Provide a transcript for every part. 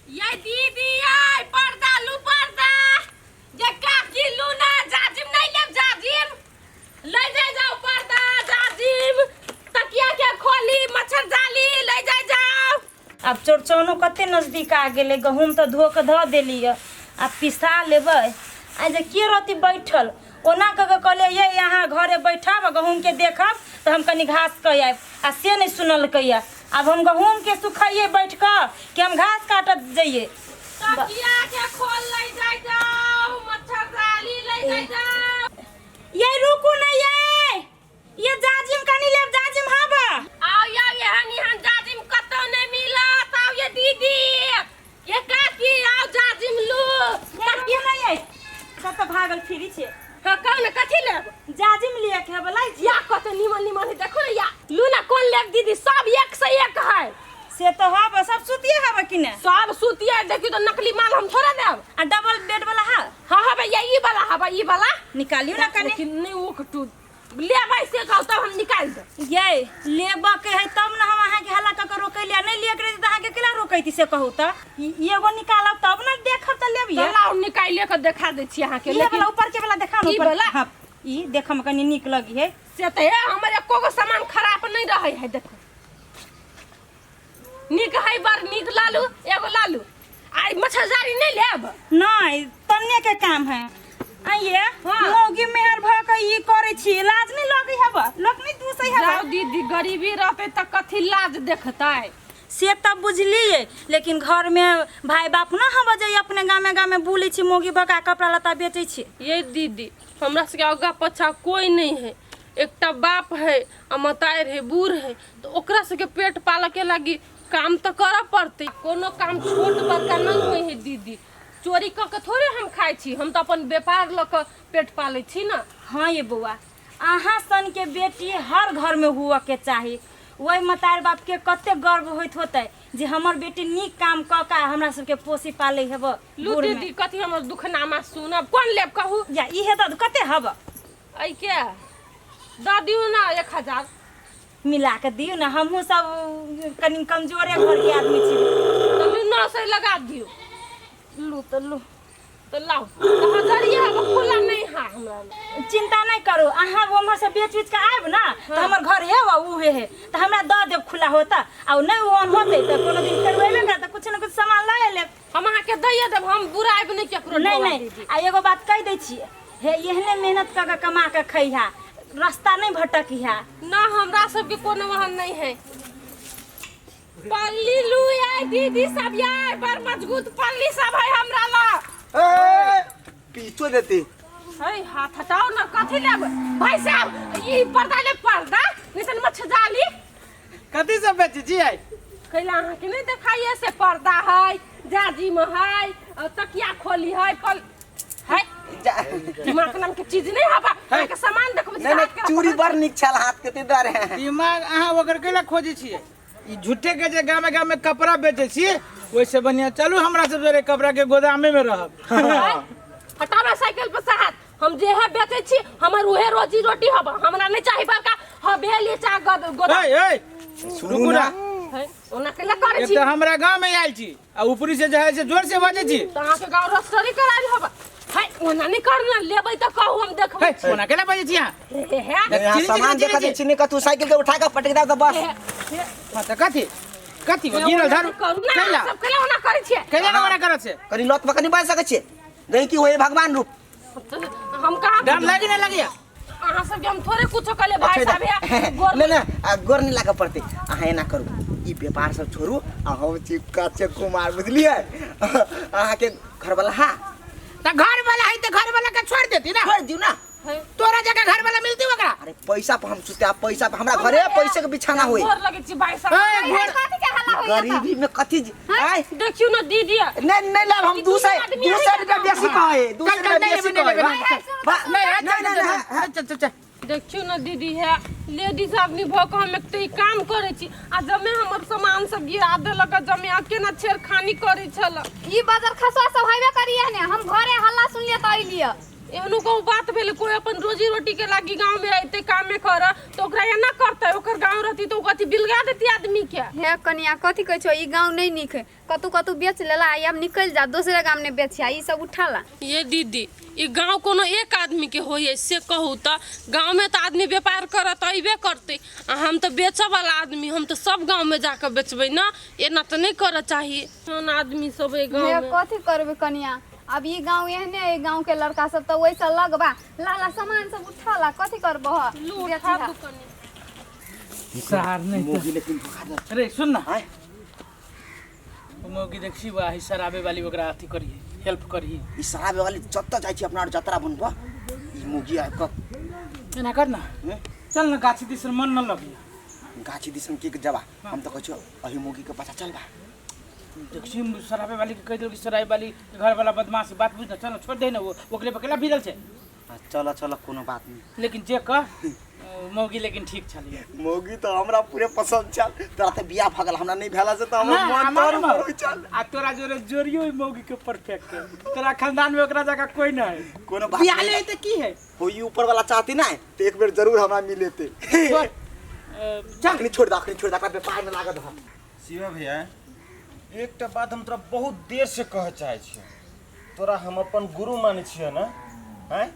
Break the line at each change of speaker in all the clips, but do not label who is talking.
ये दीदी आय पर्दा लू पर्दा ये काकी लू ना जाजिम नहीं लेब जाजिम ले जाय जाओ पर्दा जाजिम तकिया के खोली मच्छर जाली ले जाय जाओ।
आब चौरचनो कते नजदीक आ गेलै, गहूँम तऽ धो कऽ धऽ देलियै, आब पिसा लेबै। आ जे के रहती बैठल ओना कऽ कऽ कहलियै ये अहाँ घरे बैठब आ गहूँमके देखब तऽ हम कनि घास कऽ आयब, आ से नहि सुनलकैया। आब हम गहूँमके सुखैयै बैठ कऽ कि हम घास काटऽ जइयै?
तकिया के खोल ले जाय जाओ, मच्छर जाली ले जाय जाओ।
ये रुकू ना, ये जाजिम कनि लेब, जाजिम हब।
आओ या एहन एहन जाजिम कतौ नहीं मिलत। आओ ये दीदी ये काकी आओ जाजिम लू।
तकिया नहीं है कतऽ भागल फिरी छे।
हाँ कहू ना कथी लेब?
जाजिम लिए के हब लाई।
या कत निमन निमन है देखो ना, या लू ना कौन लेब दीदी, सब एक से एक है।
से तो हब सब सुतिए हब कि ने?
सब सुतिए, देखियो तो नकली माल हम थोड़ा देब।
आ डबल बेड वाला है?
हाँ हाँ भैया ई वाला हब, ई वाला
निकालियो ना कनी।
लेकिन नहीं वो कटू लेबै से कहू तब हम निकाल देब।
ये लेबऽ के है तब ना हम अहाँके हल्ला कऽ के रोकैलियै, नहीं लिए के रहितै तऽ अहाँके केना रोकैती से कहू तऽ? एगो निकालब तब ना देखब तऽ लेबियै।
तऽ लाउ निकालिए के देखा दै छी अहाँके।
ई वाला ऊपर के वाला देखा ना,
ई
ऊपर
वाला?
हाँ, ई देखऽ में कनी नीक लगी है।
से तऽ हे हमर एको गो सामान खराब नहीं रहै है, देखो नीक है बड़ नीक। लालू एगो लालू आई मच्छरदानी नहीं लेब?
नहीं तन्ने के काम है आइए।
हाँ।
मौगी मेहर भ के ई करै छी, लाज नहीं लगै हब? लोक नहीं दूसै हब?
जाओ दीदी गरीबी रहते तऽ कथी लाज देखतै?
से तब बुझलियै, लेकिन घर में भाई बाप न हब जे अपने गामे गामे बुलै छी मौगी भका कपड़ा लत्ता बेचै छी।
ये दीदी हमरा सबके आगा पछा कोई नहीं है, एकटा बाप है आ मतारि है बूढ़ है, तऽ ओकरा सबके पेट पालऽ के लागी काम तऽ करऽ पड़तै। कोनो काम छोट बड़का नहीं होइ है दीदी, चोरी कऽ के थोड़े हम खाइ छी, हम तऽ अपन व्यापार लऽ कऽ पेट पालै छी ना।
हाँ ये बौआ, अहाँ सन के बेटी हर घर में हुअ के चाही। ओहि मतार बाप के कते गर्व होइत होतै जे हमर बेटी नीक काम कऽ के हमरा सबके पोसी पालै हेब।
लू
बूढ़ में।
दीदी कथी हमर दुखनामा सुनब, कोन लेब कहू?
या ई हेतऽ कते हब?
ऐ के दऽ दियौ ना 1000
मिला के दियौ ना, हमहूँ सब कनि कमजोरे घर के आदमी छी।
तऽ लू 900 लगा दियौ।
लू तऽ लू।
तऽ लाउ तऽ हजरिया हब, खुला नहीं है हमरा लग।
चिंता नहीं करू, अहाँ उम्हर से बेच उच के आयब ना तऽ हमर घर हे वा उहे हे तऽ हमरा दऽ देब खुला होता, आ नहीं ओहन होतै तऽ कोनो दिन फेर एबे करत तऽ कुछ ने कुछ सामान लए लेब।
हम अहाँके दैये देब, हम बुराइब नहि केकरो।
नहीं
ढोआ
नहीं
दीदी।
आ एगो बात कहि दै छियै, हे एहने मेहनत कऽ के कमा के खैहा, रास्ता नहीं भटकिहा।
ना हमरा सबके कोनो वहन नहीं है। पल्ली लू ये दीदी सब, ये बड़ मजबूत पल्ली सब है हमरा ला।
ए, पीछो देती
है हाथ हटाओ ना, कथी लेब भाई साहब? ई पर्दा ले पर्दा, नहीं तो मच्छर जाली।
कथी सब बेचै छियै?
कैला अहाँके नहीं देखाइए से पर्दा है, जाजिम है, और तकिया खोली है, पल है। दिमाग नाम के चीज नहीं हवा, अहाँके सामान देखबै।
नहीं नहीं चूड़ी बड़ नीक छल हाथ के, ते दुआरे।
दिमाग अहाँ ओकर कैला खोजै छियै? ई झूठे के जे गामे गामे कपड़ा बेचै छी, ओहिसे बढ़िया चलू हमरा सब जरे कपड़ा के गोदामे में रहब।
हटाबे साइकिल पर से हाथ, हम जे है बेचै छी हमर उहे रोजी रोटी हब, हमरा नहीं चाही बड़का हवेली चाहे गोदाम।
ए ए
सुनू
रुकू
ना।
ना।
है, ओना कैला करै
एक
छी?
तऽ हमरा गाँव में आयल छी आ ऊपरी से जे है से जोर से बजै छी।
तऽ अहाँके गाँव रसरी करायल हब है, ओना नहीं करना लेबै तऽ कहू हम देखबै।
हे ओना केना बजै छी अहाँ?
हे हे
यहाँ
चिन्ह
सामान
चिन्ह
देखा
चिन्ह
छी नहीं कतू साइकिल के उठा के पटक दे बस।
हे,
हाँ तऽ कथी कथी गिरल झाड़ू
करू ना
कैला
सब कैला ओना करै छियै?
कैला ना ओना करत से
कनी लत पर कनी बाजि सकै छियै गई की होए भगवान रूप।
तऽ हम कहाँ
डर लागी ना लागी?
अहाँ सबके हम थोड़े कुछो कहले भाई साहब, हे गोर
नहीं नहीं आ गोर नहीं लागे पड़ते। अहाँ एना करू ई व्यापार सब छोड़ू आ हम छी काचे कुमार बुझलियै, अहाँके घरवाला हा
तऽ घर वाला है तऽ घर वाला के छोड़ देती ना?
छोड़ दियौ ना।
है।
तोरा जगह घर वाला मिलती ओकरा?
अरे पैसा पर हम सुते, पैसा पर हमरा घरे पैसे के बिछाना होई।
गोर लगे छी भाई साहब।
ए, गोर
कथी के हल्ला होइया?
गरीबी में कथी आय
देखियौ ना दीदी।
नहीं नहीं लाभ हम
ई
दू सौ
दुनू आदमी
200
आइ
रुपया बेसी कहै, 200
चल, चल,
रुपया
नहीं
बेसी
लेबै, नहीं
कहै।
लेबै,
वाह,
नहीं,
नहीं,
चल,
नहीं,
चल, चल, चल, चल।
देखियौ ना दीदी, है लेडीज आदमी भऽ कऽ हम एक तऽ ई काम करै छी आ जमे हमर सामान सब गिरा देलक आ जमे आ केना छेड़खानी करै छल।
ई बजर खसुआ सब हेबे करिए ने, हम घरे हल्ला सुनलिए तऽ अइलिए।
एहनो कहूँ बात भेलै कोइ अपन रोजी रोटी के लागी गाँव में अयतै कामे करऽ तऽ ओकरा एना करतै ओकर गाँव रहती तऽ ओ कथी बिलगा देती आदमी के
हे कनिया कथी कहै छौ ई गाँव नहि नीक है कतहु कतहु बेच लेला आब निकलि जा दोसरे गाम नहि बेचिया ई सब उठा ला
ये दीदी ई गांव कोनो एक आदमी के होइए से कहू तऽ गाँव में तऽ आदमी व्यापार करत अयबे करतै आ हम तऽ बेचऽ वाला आदमी हम तऽ सब गाँव में जाकऽ बेचबै ने एना तऽ नहि करऽ चाही एहन आदमी सब एहि गाँव
हे
में
कथी करबै कनिया अब ई गाँव एहने है गाँव के लड़का सब तऽ ओहिसँ लगबा ला ला सामान सब उठा ला कथी करबह
लू उठा दू कनी
सार नहीं
मोगी लेकिन धोखा दे
अरे सुन ना
आय
मौगी देखसी बा ही शराबे वाली ओकरा अथी करिए हेल्प करिए
ई शराब वाली जतऽ जाइ छी अपना आर जतरा बनबऽ ई मोगी आबि कऽ
एना कर ना
हम्म?
चल ना गाछी दिसन मन न लगी
गाछी दिसन के जबा हम तऽ कहै छियौ अही मोगी के पाछा चल बा
देखसी शराबे वाली के कह दो कि शराब वाली के घर वाला बदमाश है, बात बुझ ना चल ना छोड़ दे ना वो ओकरे पर केला भिड़ल छै
आ, चल चल कोनो बात नहीं
लेकिन जे कह मौगी लेकिन ठीक छलिए
मौगी तऽ हमरा पूरे पसंद छल तोरा तऽ बियाह भऽ गेल हमरा नहि भेला से तऽ हमर मन तर ऊपर होइ छल
आ तोरा जोरे जोड़ियो ओहि मौगी के परफेक्ट है तोरा खानदान में ओकरा जगह कोई ना है
कोनो बात
बियाह
नहीं
ले त की है
हो ई ऊपर वाला चाहती ना तऽ एक बेर जरूर हमरा मिलेते
छोड़ चल
अखनी छोड़ दे अखनी छोड़ दे एकरा व्यापार में लागत हम
शिवा भैया एकटा बात हम तोरा बहुत देर से कहऽ चाहै छियौ तोरा हम अपन गुरु मानै छियौ ने आँय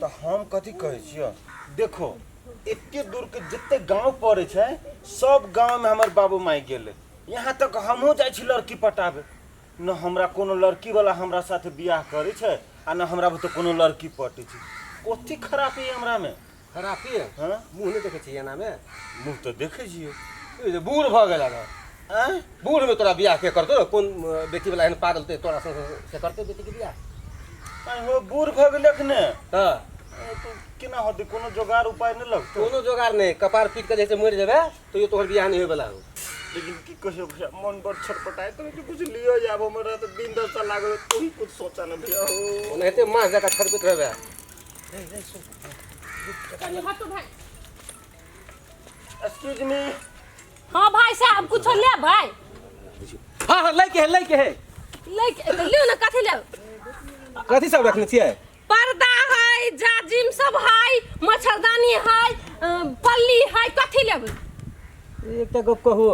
तऽ हम कथी कहै छियौ देखो एते दूरके जते गाँव पड़ै छै सब गाँवमे हमर बाबू माय गेलै यहाँ तक हमहूँ जाइ छी लड़की पटाबै न हमरा कोनो लड़कीवला हमरा साथे बियाह करै छै आ न हमरा बुते कोनो लड़की पटै छै कथी खरापी है हमरामे
खरापी है
हँ
मुँह नहि देखै छियै एनामे
मुँह तऽ देखै छियै
ई जे बूढ़ भऽ गेल हन
आँय
बूढ़मे तोरा बियाह के करतौ रे कोन बेटी वाला एहन पागल ते तोरा से करतै बेटीके बियाह
आँय हो बूढ़ भऽ गेलै एखने
तऽ
ए, तो केना होतै कोनो जोगाड़ उपाय नहि लगतौ
कोनो जोगाड़ नहि कपार पीट के जैसे मरि जेबै तैयो तोहर बियाह नहि होइवला हो
लेकिन की कहियो भैया मन बड़ छटपटाइत रहै छै कुछ लियो जाब हमरा तऽ दिन दशा लागल तू ही कुछ सोचा ना भैया हो
ओनाहिते माछ जकाँ छटपैत रहबै
कनी हटू भाई
एक्सक्यूज मी
हाँ भाई साहब कुछ ले भाई
हाँ हाँ लैके है लैके है
ले के तो लियो ना कथी ले
कथी सब रखने छियै
पर्दा है जाजिम सब है मच्छरदानी है पल्ली है कथी लेबै
एकटा गप कहू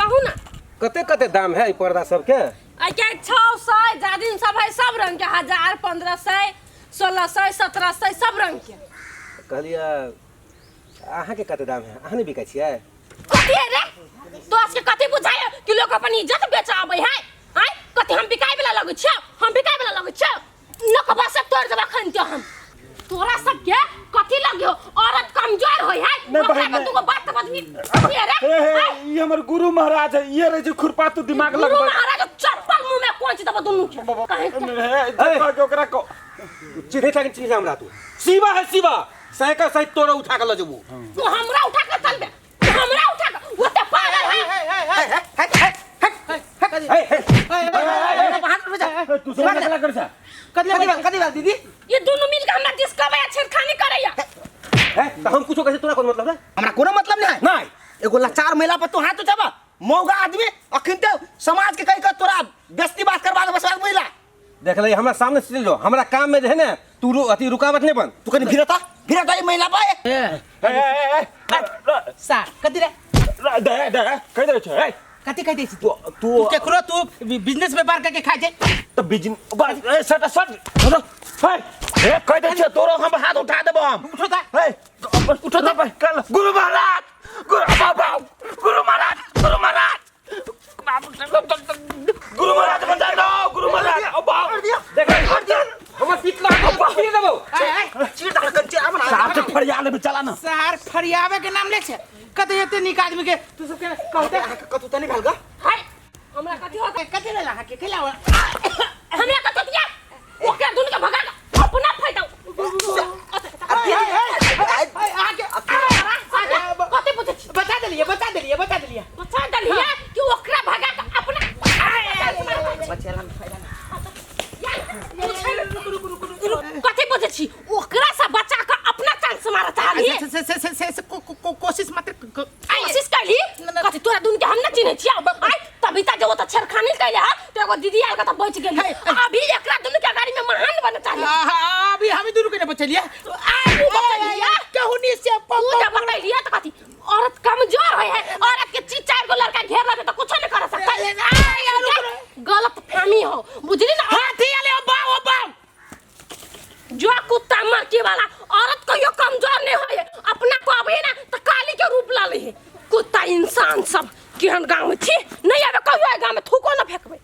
कहू ना
कते कते दाम है ई पर्दा सबके
आई के 600 जाजिम सब है सब रंग के 1000 1500 1600 1700 सब रंग के
कहलियै अहाँके कते दाम है अहाँ नहि बिकै छियै
कथी है रे दोस्त के कथी बुझाय कि लोग अपन इज्जत बेचाबै है आय कथी हम बिकाय वाला लगै छियौ हम बिकाय वाला लगै छियौ नकबा से तोड़ देबा खन के हम तोरा सब के कथी लगियो औरत कमजोर होय है
नहीं
ओकरा
बहिन,
के
नहीं।
दूगो बात बजबी कथी है रे
हे हे
आय,
ई हमर गुरु महाराज है ये रहे छै खुरपा तू दिमाग
गुरु
लगबै
महाराज के चप्पल मुंह में कोच देबो दुनू के कहीं के।
हे, जे कह के ओकरा को
चिन्है छह कि चिन्है हमरा तू शिवा है शिवा सैकर सहित तोरा उठा के लऽ जेबू
तू हमरा उठा के चलबे तू हमरा उठा के वो ते पागल है
तू सब कला कर छा
कथी बात कथी बात दीदी
ये दोनों मिल के हमरा डिस्कवे छेड़खानी करैया
है तऽ हम कुछो कहै छी तोरा कोन मतलब है
हमरा कोनो मतलब नहीं है
नहि
एगो लाचार महिला पर तू हाथ उठाबा मौगा आदमी अखन तो समाज के कह के तोरा बेस्ती बात करवा दे बस बात बुझला
देख ले हमरा सामने से चलि जो हमरा काम में जे है ने तू अथी रुकावट नहीं बन
तू कनी भिरता भिरता ई महिला पर
ए
ए ए ए
सार कथी रे
दे दे कह दे छै ए
कथी कह दै छी तू
तू
तू केकरो तू बिजनेस व्यापार करके खाइ छै
त बिजन बस ए सट सट हे ए कह दे छै तोरो हम हाथ उठा देबो हम
उठो ता
ए उठो त कल गुरु महाराज गुरु बाबा गुरु महाराज गुरु महाराज गुरु महाराज बचा दो गुरु महाराज ओ बाप
देख हमर पीठ लगा के पीट देबो
चीर दाल कर चीर आबना
साफ से फरिया लेबे चला ना
सार फरियावे के नाम ले छै कते एते नीक आदमी के तू सब के कहते
अहाँके कतौ तऽ नहि भेल गा
हाय हमरा कथी होता
कथी लेल अहाँके केला
हमरा कथी दिया ओकरा दुनू के भगा के अपना फायदा कथी पूछै छी
बता देलिए बता देलिए बता देलिए
बचा देलिए कि ओकरा भगा के अपना कथी पूछै छी ओकरा से बचा के अपना चांस मारत चाहलिए
से से से से से कोशिश मात्र
कोशिश कैली कथी तोरा दुनू के हम ना चिन्है छियै आइ तभी ता जे ओ तऽ छेड़खानी कैले ह तो एगो दीदी आयल के तो बच गेली। अभी एकरा दुनू के गाड़ी में महान बने चाहिए।
अभी हम दुनू के ने बचलिए।
तू बचलिया।
कहूनी से
तू जब बतैलिया तो कथी औरत कमजोर होय है, औरत के चीज चार गो लड़का घेर लेते तो कुछो नहीं कर सकता। गलत फहमी हो बुझली ना।
हाथी आले ओ बा ओ बा
जो कुत्ता मरकी वाला औरत को यो कमजोर नहीं होय, अपना को अबे ना तो काली के रूप ला ले है कुत्ता इंसान सब। केहन गांव में छी नहीं आबे कहियो, गांव में थूको ना फेंकबे।